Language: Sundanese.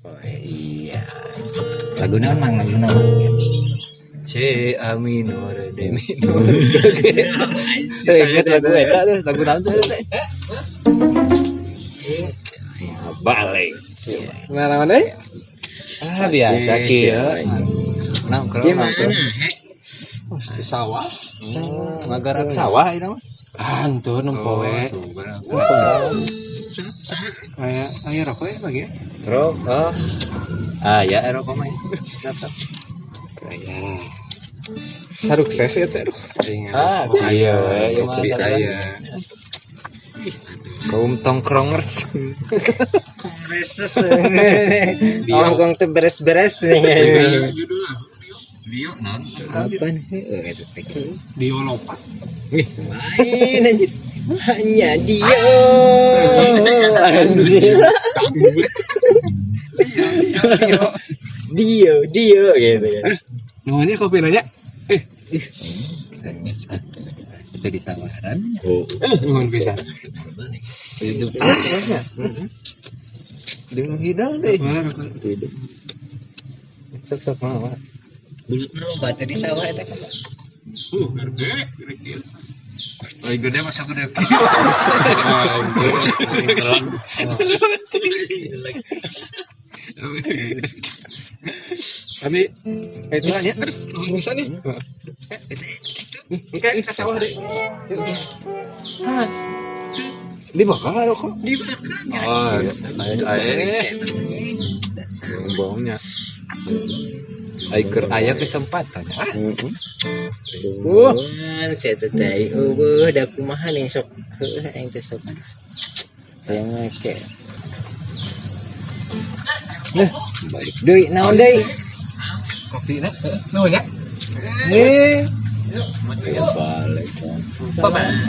Oh iya. Lagu naon, Mang? Lagu naon? C A minor D minor. Saya ingat lagu eta tuh, lagu naon tuh teh? Balik. Nah, naon deui? Ah, biasa kieu. Nongkrong Gimana? nongkrong. Oh, di sawah. Ngagarap sawah ini mah. Ah, henteu nempo we. Oh, Aya aya rokok ya bagi ya? Rokok. Ah ya, rokok mah. Siap, siap. Aya. Sarukses ya teh. Aduh. Ah, iya, iya mah. Bisa ya. Kaum tongkrongers. Beres. Nongkrong teh beres-beres nih. Dio naon? Apa nih? Heeh, eta teh. Dio lopat. Lain anjir. Hanya dia. Anjir. Dio, Dio gitu kan. Namanya kopi nanya. Itu ditawaran. Oh. Nuhun pisan. Hidup. Dengan hidang deh. Mana rokok? Sok sok mah. Belut mah batu di sawah eta kan. Gede, gede kieu. Lagi gede masa gede. Ah, Tapi itu lah ya. Aduh, nuhun pisan nih. Engke ke sawah deh. Dibakar rokok. Dibakar. Oh, eh. Bohongnya. Aiker aya kesempatan. Ah, Saya teh teh eueuh da kumaha nih sok heueuh aing teh sok. Hayang make. Nah, balik deui naon deui? Kopi na. Nuhun ya. Eh. Ya balik. Bye-bye.